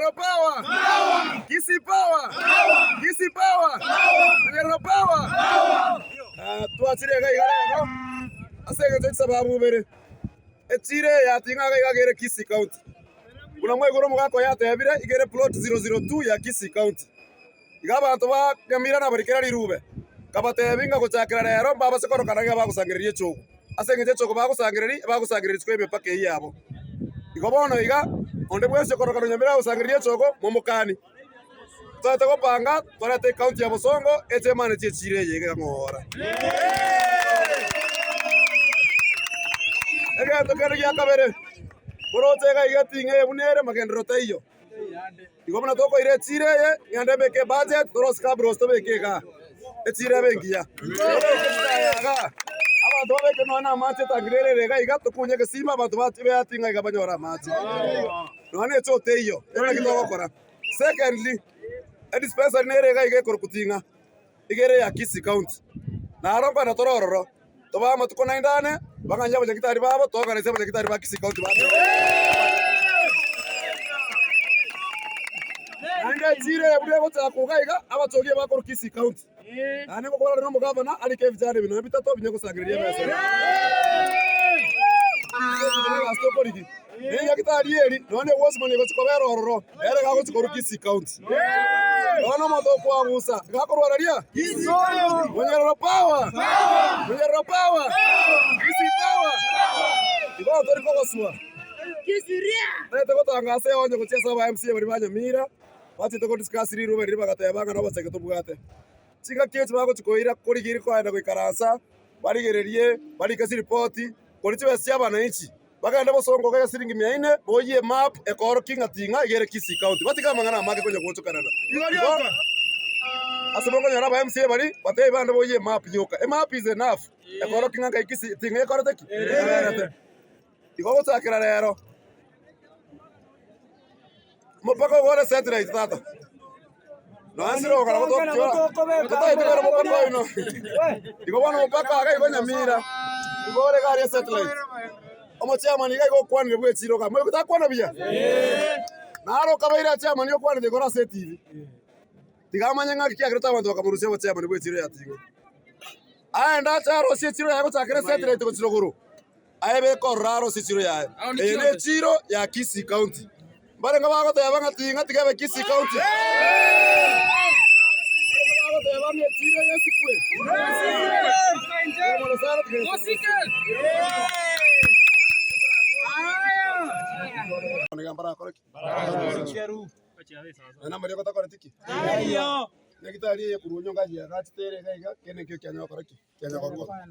Monyerero power! Kisii power! Kisii power! Monyerero power! Twachire iga iga rero ase eng'encho chisababu ibere, echire eye yating'a iga iga ere Kisii County. Buna mwaigure omogaka oye atebire, iga ere plot 002 ya Kisii County. Iga abanto ba Nyamira nabarikera rirube, nkabateebia ng'a gochakera rero mbabase korokana ng'a bagosangereria echogo. Ase engencho echogo bagosangereria, ebagosangereria isiko y'emepaka eyio yabo. Igo bono iga, onde bwensi okorokana Nyamira agosangereria echogo, momokani. Toete gopanga, torete ecounty ya Bosongo, eche emane chi'echiira eye iga ng'ora. Egento kende gia kabere, moroche iga iga eting'a eye buna ere, magenderero taiyo. Igo buna tokoira echiira eye, ng'ende mbeke ebudget, torosie cabros tobeke igaa, echiira ebe engiya. Tobeke chitaya igaa, abanto babeke nonya na amache etangi rere ere iga iga, tokunye egesima abanto ba beating'a iga banyore amache. Nonya na echoo teiyo, ero naki togokora. Secondly, edispensary nere iga iga ekorokwa ting'a, iga ere ya Kisii County. Naro nkoenda tore ororo, tobae amatuko naende ane, bang'anyie abanyagitari babo, toorganize abanyagitari ba Kisii County bache. Naende echiro eye buna egochaka iga iga, abachogi ebakorwa Kisii County. Naende ngokwana na omogavana arike ebijana ebi nonya bitato binye gosangereria emesa eye. Ase egasi tokorigia. Na enyagitari eri nonya na egosima negochia kobera ororo, ere iga agochia korwa Kisii County. Bono omonto okwagusa iga akorwara ria? Monyerero power! Monyerero power! Kisii power! Igo tori kogoswa. Tagete gotangasa eonye gochia ase aba MCA baria ba Nyamira, bachete go discuss riruba riria bagateba ng'a noboseke tobwate. Chingaki echi bagochia koira korigia koenda goikaransa, barigererie, barike chiripoti, koria chibesa chia abananchi. Bagende bosongo iga siringi mia ine, boyie emap ekoorokia ng'a ting'a iga ere Kisii County. Batige amang'ana amake konya gochokanana. Igo ase bokonyora aba MCA baria, batebi bande boyie emap yoka. Emap is enough ekoorokia ng'a ngai Kisii ting'a ekorete ki? Eberete. Igo gochakera rero, Omopaka ogo ore satellite tata. Nonya siroka nabo togochora. Totagete kore omopaka oino. Igo bono omopaka iga igo Nyamira. Igo ore iga aria satellite. Omochairman iga igo okwanire bwa echiro iga. Moigwete takwana buya? Naro okabeire achairman okwanete igoro ase etibi. Tiga amanye ng'aki kiagerete abanto bakamorusia obochairman bwa echiro ya Ting'o. Aende ache arosie echiro yaye gochakera esatellite gochia rogoro. Aye beka ororo aro ase echiro yaye. Eye nechiro ya Kisii County. Mbarenge bagoteba ng'a ting'a tiga ebe Kisii County. Mbarenge bagoteba ng'a echiro eye esikwe. Mbuya mono sana tiga Nyasae abasesenigwe. Naende amariogo takoreti ki? Nyagetari eye korwa onyonga aye agachete ere iga iga, kende nkio kianya gokora ki? Kianya gokora.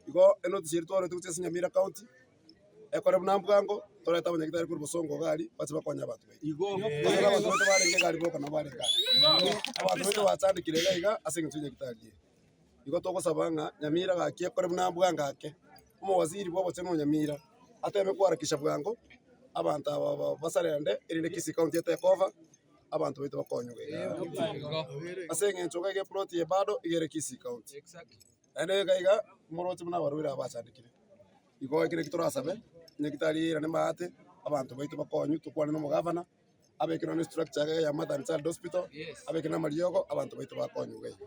Igo enotice eria twarwete gochia ase Nyamira County, ekore buna mbwango, torete abanyagitari korwa bosongo iga aria, bache bakonye abanto baito. Ekero abanto baito barenge iga aria boka nabo barenge aria. Abanto baito bachandekire iga iga ase eng'encho ya nyagitari eye. Igo togosaba ng'a Nyamira gaki ekore buna mbwango ake, omowaziri bwa obochenu o Nyamira, ateme koharakisha bwango, abanto aba basarende erinde Kisii County etake over, abanto baito bakonywe iga iga. Ase eng'encho iga iga eplot eye bado iga ere Kisii County. Naende iga iga moroche buna abarwaire aba bachandekire. Igo ekero eki torasabe, nyagetari eirane maate, abanto baito bakonywe tokwane na omogavana, abeke nonye structure iga ya Mother and Child Hospital, abeke na amariogo, abanto baito bakonywe iga iga.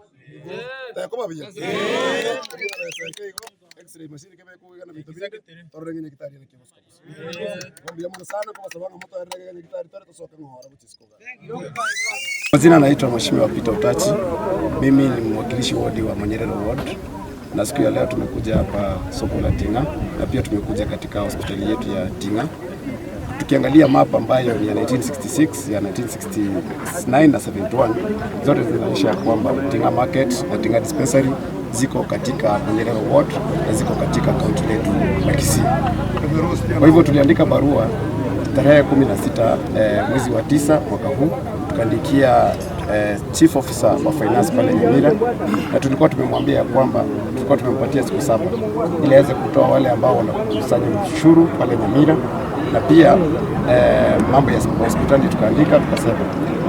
Tekoba buya? Besa igo, x-ray machine kebekwe iga na binto binde, torore ng'a nyagetari ere kegosuka bosa. Igo mbuya mono sana nkobasaba ng'a motoerere iga nyagetari tore tosoke ng'ora gochia isiko igaa. Majina naitwa Mheshimiwa Peter Otachi. Mimi ni mwakilishi wodi wa Manyerere Ward, na siku ya leo tumekuja hapa soko la Ting'a na pia tumekuja katika hospitali yetu ya Ting'a tukiangalia map ambayo ni ya 1966 ya 1969 na 71 zote zinaonyesha kwamba Ting'a Market na Ting'a Dispensary ziko katika Manyerere Ward na ziko katika kaunti letu la Kisii. Kwa hivyo tuliandika barua tarehe 16 eh, mwezi wa tisa mwaka huu tukaandikia eh, chief officer wa finance pale Nyamira, na tulikuwa tumemwambia kwamba tulikuwa tumempatia siku saba ili aweze kutoa wale ambao wanakusanya ushuru pale Nyamira na pia eh, mambo ya hospitali tukaandika, tukasema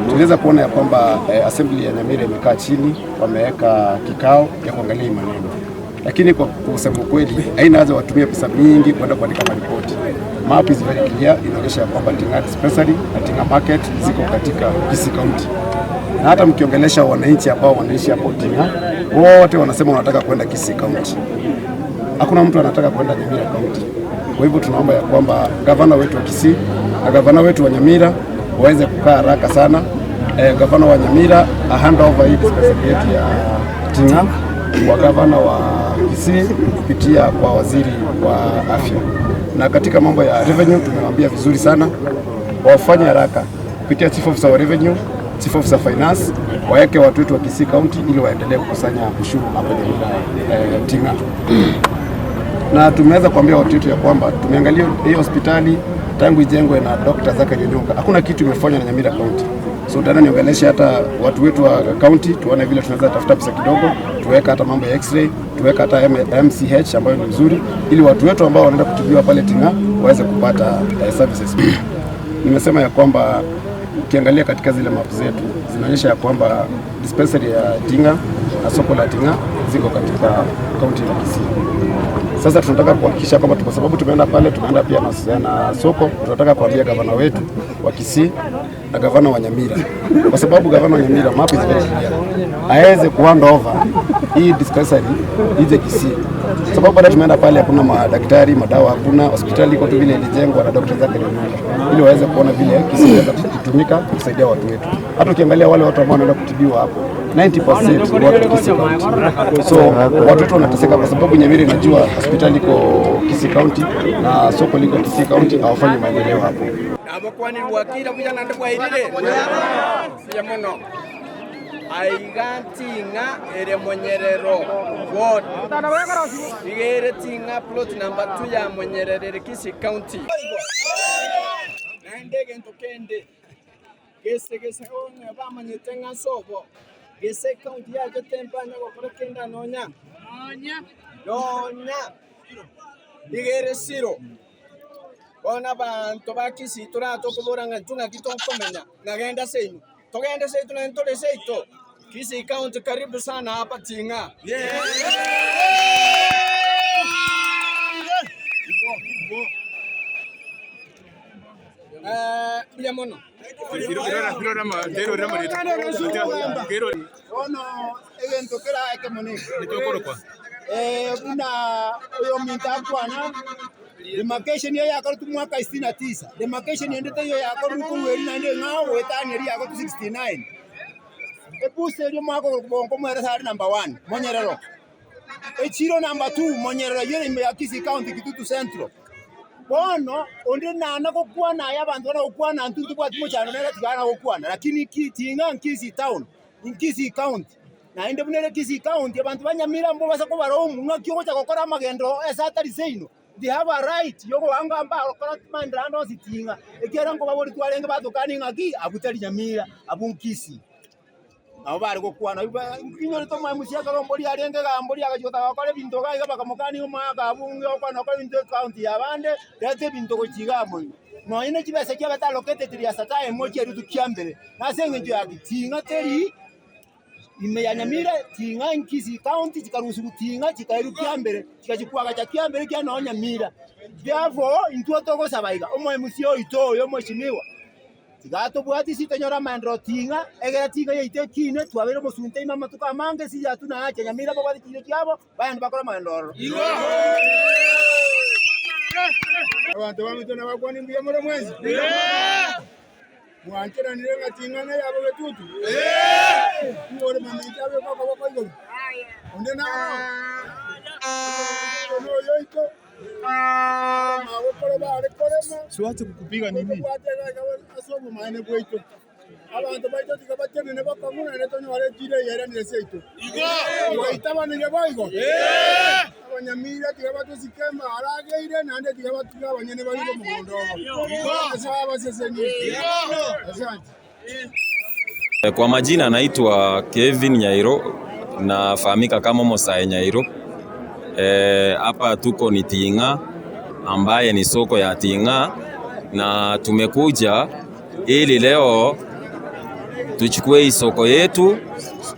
tuliweza kuona ya kwamba eh, assembly ya Nyamira imekaa chini, wameweka kikao ya kuangalia hii maneno, lakini kwa kusema ukweli haina haja watumie pesa mingi kwenda kuandika maripoti. Map is very clear inaonyesha ya kwamba Ting'a Dispensary na Ting'a Market ziko katika Kisii County. Na hata mkiongelesha wananchi ambao wanaishi hapo Ting'a, wote wanasema wanataka kwenda Kisii County. Hakuna mtu anataka kwenda Nyamira County. Kwa hivyo tunaomba ya kwamba gavana wetu wa Kisii na gavana wetu wa Nyamira waweze kukaa haraka sana. Gavana wa Nyamira a hand over hii dispensary yetu ya Ting'a kwa gavana wa Kisii kupitia kwa waziri wa afya. Na katika mambo ya revenue tumewambia vizuri sana wafanye haraka kupitia chief officer wa revenue, chief officer finance waweke watu wetu wa Kisii County ili waendelee kukusanya ushuru hapa Nyamira Ting'a na tumeweza kuambia watu wetu ya kwamba tumeangalia hiyo hospitali tangu ijengwe na Dr. Zachary Onyonka, hakuna kitu imefanywa na Nyamira County. So tena niongeleshe hata watu wetu wa county, tuone vile tunaweza tafuta pesa kidogo, tuweka hata mambo ya x-ray, tuweka hata MCH ambayo ni mzuri, ili watu wetu ambao wanaenda kutibiwa pale Ting'a waweze kupata services. Nimesema ya kwamba ukiangalia katika zile map zetu zinaonyesha ya kwamba dispensary ya Ting'a na soko la Ting'a ziko katika kaunti ya Kisii. Sasa tunataka kuhakikisha kwamba kwa sababu tumeenda pale, tumeenda pia na soko, tunataka kuambia gavana wetu wa Kisii na gavana wa Nyamira, kwa sababu gavana wa Nyamira map is very clear, aweze kuhand over hii dispensary ije Kisii, sababu baada tumeenda pale hakuna madaktari, madawa hakuna, hospitali iko tu vile ilijengwa na Dr. Zachary Onyonka, ili waweze kuona vile Kisii inaweza kutumika kusaidia watu wetu. Hata ukiangalia wale watu ambao wanaenda kutibiwa hapo 90% ni watu Kisii County. So watu wetu wanateseka kwa sababu Nyamira inajua hospitali iko Kisii County na soko liko Kisii County, hawafanyi maendeleo hapo. Nabokwanirwa kira buya naende bwairire buya mono. Aiga Ting'a ere Monyerero ward. Iga ere Ting'a plot number 2 ya Monyerero ere Kisii County. Naende egento kende gese gese onye bamanyete ng'a ase obo gese ecounty yachete mbanya gokora kende nonya nonya iga ere siro. Bono abanto ba Kisii toratokobora ng'a intwe ng'aki tokomenya, ng'a genda seino. Togende seito naende tore seito. Kisii County karibu sana hapa Ting'a. Mbuya mono. Bono egento kera ekemo neke, buna oyominto akwana, demarcation eye yakoretwe mwaka sitini na tisa, demarcation ende teiyo yakorwa korwa erio naende eng'ao goetania eria yakoretwe 69. Ebusa eria omwaka oyo bonko mweresa are number one, Monyerero. Echiro number two, Monyerero eyio ere ime ya Kisii County, Kitutu Central. Bono onde nana gokwana aye abanto bana gokwana intwe ntobwati mochando nere tigana gokwana, lakini ki ting'a Kisii town, Kisii County. Naende buna ere Kisii County abanto ba Nyamira mbobasa kobaraumu ng'aki ogocha gokora amagendo ase atari seino. They have a right yogoanga mbagokora maendeleo ande onsi ting'a, ekiagera nkobaboria twarenge batokani ng'aki abwo tari Nyamira, abwo Nkisii. Nabo bare gokwana inyorete omoemusi ekero ombori arenge igaa mbori agachia gotaka gokora ebinto iga iga bakamokania omwaka abwo ng'a okwana gokora ebinto ecounty ya bande, reta ebinto gochia igaa moino. Nonye ne chibesa chiabete allocated riasa time ochiarutu kiambere, nase eng'encho ya ki? Ting'a teri ime ya Nyamira, ting'a Kisii county chikarusiwa ting'a chikairwa kiambere, chigachia koagacha kiambere kia nonye Nyamira. Therefore, intwe togosaba iga, omoemusi oito oyo omweshimiwa, Tiga tobwate ase tonyore amaenderero ting'a, egera ting'a yaito ekine, twabeire omosunte ime amatuko amange, ase yatwo na ache Nyamira babwate chiira chiabo, bagende bakore amagenderero ororo. Abanto baminto nabakwane mbuya more mwensi? Mwancheranire ng'a ting'ana yabo getutu? Nigo ore mamincha abeke okoboko igoro? Onde naro? Oyo noyoito. Ase obomaene bwaito, abanto baito tiga bachenene bokong'u naende tonyore enchiri eye eranire seito. Twaitabanire boigo? Abanyamira tiga batosike mbarageire naende tiga batuge abanyene barire omogondo obo. Nyasae abasesenie. Asante. Kwa majina naitwa Kevin Nyairo nafahamika kama Mosae Nyairo. Hapa tuko ni Ting'a ambaye ni soko ya Ting'a na tumekuja ili leo tuchukue hii soko yetu,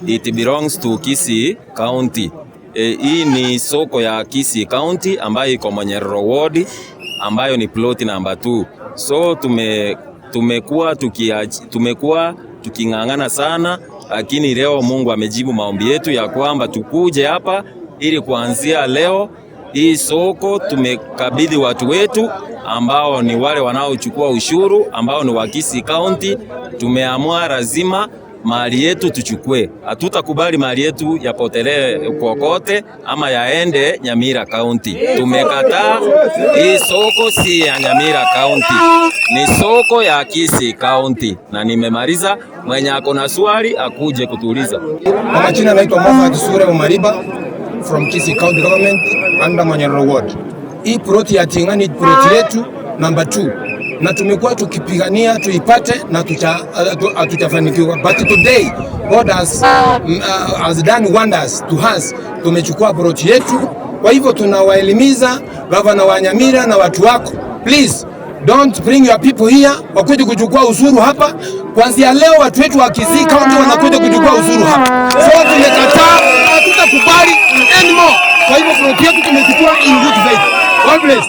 it belongs to Kisii County. Hii ni soko ya Kisii County ambayo iko Monyerero Ward ambayo ni ploti namba 2. So tume tumekuwa tumekuwa tuking'ang'ana sana, lakini leo Mungu amejibu maombi yetu ya kwamba tukuje hapa ili kuanzia leo hii soko tumekabidhi watu wetu ambao ni wale wanaochukua ushuru ambao ni wa Kisii County. Tumeamua lazima mali yetu tuchukue, hatutakubali mali yetu yapotelee kokote ama yaende Nyamira County. Tumekataa hii soko, si ya Nyamira County, ni soko ya Kisii County. Na nimemaliza. Mwenye ako na swali akuje kutuuliza. Kwa majina naitwa Moffat Sure Omariba from Kisii County Government under Manyerero Ward. Hii ploti ya Tinga ni ploti yetu namba 2 na tumekuwa tukipigania tuipate na hatujafanikiwa, but today God has done wonders to us. Tumechukua ploti yetu. Kwa hivyo tunawaelimiza gavana wa Nyamira na watu wako, please don't bring your people here wakuje kuchukua ushuru hapa. Kuanzia leo watu wetu wa Kisii County wanakuja kuchukua ushuru hapa, so tumekataa, hatutakubali anymore. Kwa hivyo ploti yetu tumechukua in good faith. God bless.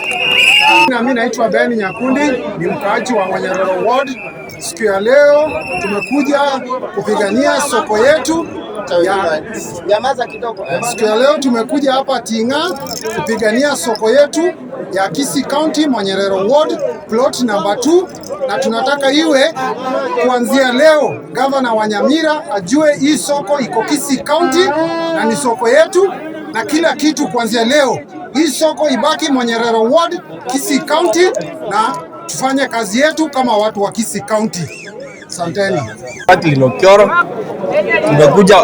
Na mimi naitwa Ben Nyakundi, ni mkaaji wa Manyerero Ward. Siku ya leo tumekuja kupigania soko yetu ya, siku ya leo tumekuja hapa Tinga kupigania soko yetu ya Kisii County Manyerero Ward plot number 2, na tunataka iwe kuanzia leo gavana wa Nyamira ajue hii soko iko Kisii County na ni soko yetu na kila kitu kuanzia leo hii soko ibaki Manyerero Ward, Kisii County, na tufanye kazi yetu kama watu wa Kisii County. Asanteni. Linokioro, tumekuja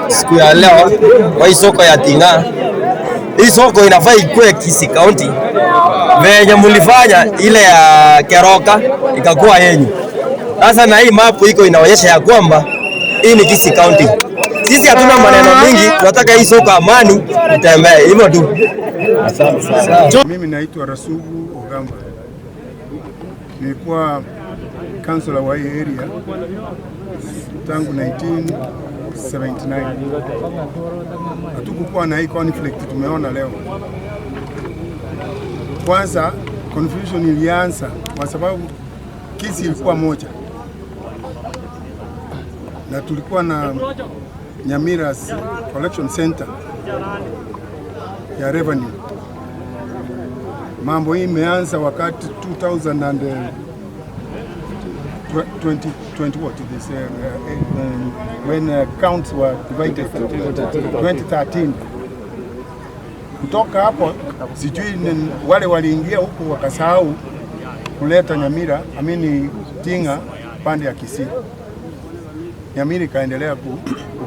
siku ya leo kwa hii soko ya Tinga. Hii soko inafaa ikue Kisii County, venye mulifanya ile ya Keroka ikakuwa yenyu. Sasa na hii mapu iko inaonyesha ya kwamba hii ni Kisii County. Sisi hatuna maneno mingi, tunataka hii soko amani itembee hivyo tu. Mimi naitwa Rasugu Ogamba, nilikuwa kansela wa hii area tangu 1979. Hatukukuwa na hii conflict tumeona leo. Kwanza confusion ilianza kwa sababu Kisii ilikuwa moja na tulikuwa na Nyamira Collection Center ya revenue. Mambo hii imeanza wakati 2000 and, 20, 20 what this, when counts were divided 2013. Kutoka hapo sijui ni wale waliingia huku wakasahau kuleta Nyamira amini Tinga pande ya Kisii. Nyamira ikaendelea ku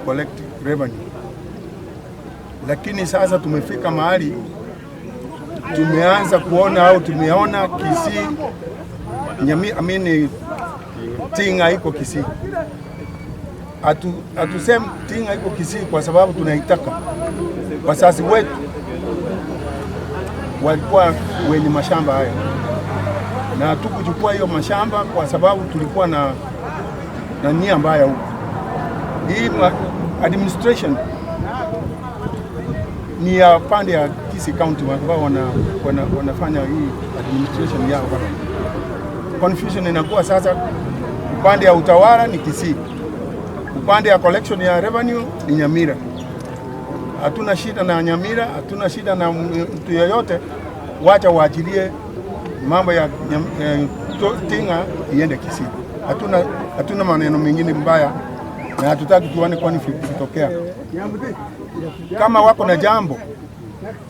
collect revenue, lakini sasa tumefika mahali tumeanza kuona au tumeona Kisii Nyamira amini Tinga iko Kisii. Hatusemi Tinga iko Kisii kwa sababu tunaitaka. Wazazi wetu walikuwa wenye mashamba haya na hatukuchukua hiyo mashamba kwa sababu tulikuwa na nia mbaya huko. Hii administration ni ya pande ya Kisii County ambao wanafanya hii administration yao hapa. Confusion inakuwa sasa, upande ya utawala ni Kisii, upande ya collection ya revenue ni Nyamira. Hatuna shida na Nyamira, hatuna shida na mtu yeyote, wacha waachilie mambo ya Tinga iende Kisii. Hatuna maneno mengine mbaya na hatutaki tuone conflict ikitokea. Kama wako na jambo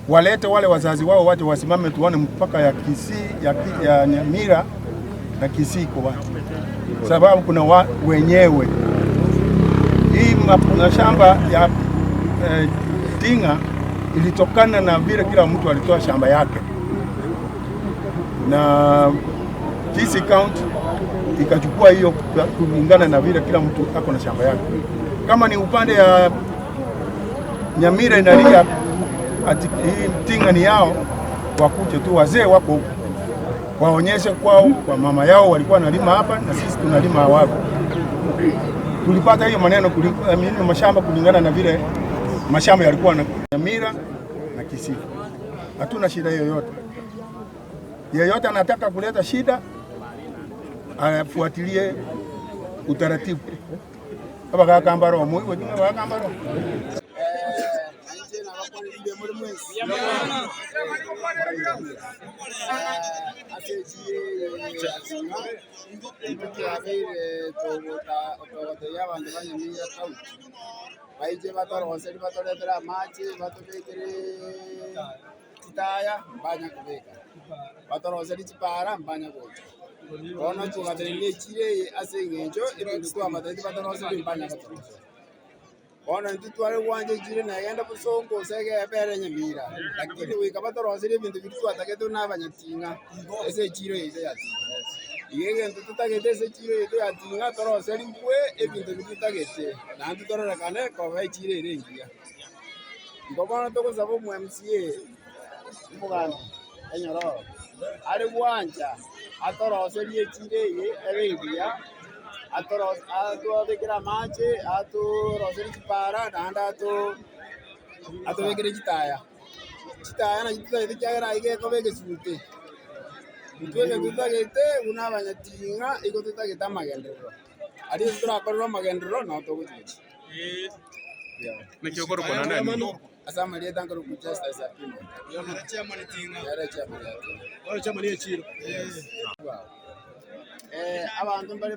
walete wale wazazi wao waje wasimame, tuone mpaka ya Kisii ya Nyamira na Kisii iko wapi, sababu kuna wenyewe hii mashamba ya Tinga ilitokana na vile kila mtu alitoa shamba yake, na Kisii County ikachukua hiyo kulingana na vile kila mtu ako na shamba yake. Kama ni upande ya Nyamira inalia ati hii Tinga ni yao, wakuje tu wazee wako huko waonyeshe kwao kwa mama yao walikuwa wanalima hapa na sisi tunalima wapi. Tulipata hiyo maneno mashamba kulingana na vile mashamba yalikuwa na Nyamira na Kisii. Hatuna shida yoyote. Yeyote anataka kuleta shida afuatilie utaratibu. Abagaka mbare omoigweti ng'a abagaka mbare oo. Inche nabakwanire mbuya more mwensi. Ase echiro eye ya Ting'a, intwe twabeire togotebia abanto ba Nyamira County, baiche batoroserie batoretere amache, batobekere chitaya mbanya kobeka, batoroserie chipara mbanya gocha. Bono togatenenia echiro eye ase eng'encho ebinto twabatebetie batoroserie mbanya gotoroseria. Bono intwe tware gwancha echiro negende bosongo gose egebe ere nyamira, lakini goika batoroserie ebinto biria twatagete buna abanyating'a ase echiro yaito ya Ting'a. Igo egento totagete ase echiro yaito ya Ting'a toroserigwe ebinto biria totagete naende tororekane koba echiro ere engiya. Igo bono togosaba omo MCA omogambi enyororo are gwancha atoroserie echiro eye ebe engiya, atobekere amache, atoroserie chipara naende atobekere chitaya. Chitaya nachio totagete ekiagera aiga ekoba egesunte. Intwe egento totagete buna abanyating'a igo totagete amagenderero. Aria ase torakorere amagenderero nao togochi gochia. Naki okorokwa naende aye nigo? Ase amarieta nkorokwa Justus Apimo. Nere chairman ya Ting'a. Abanto mbare.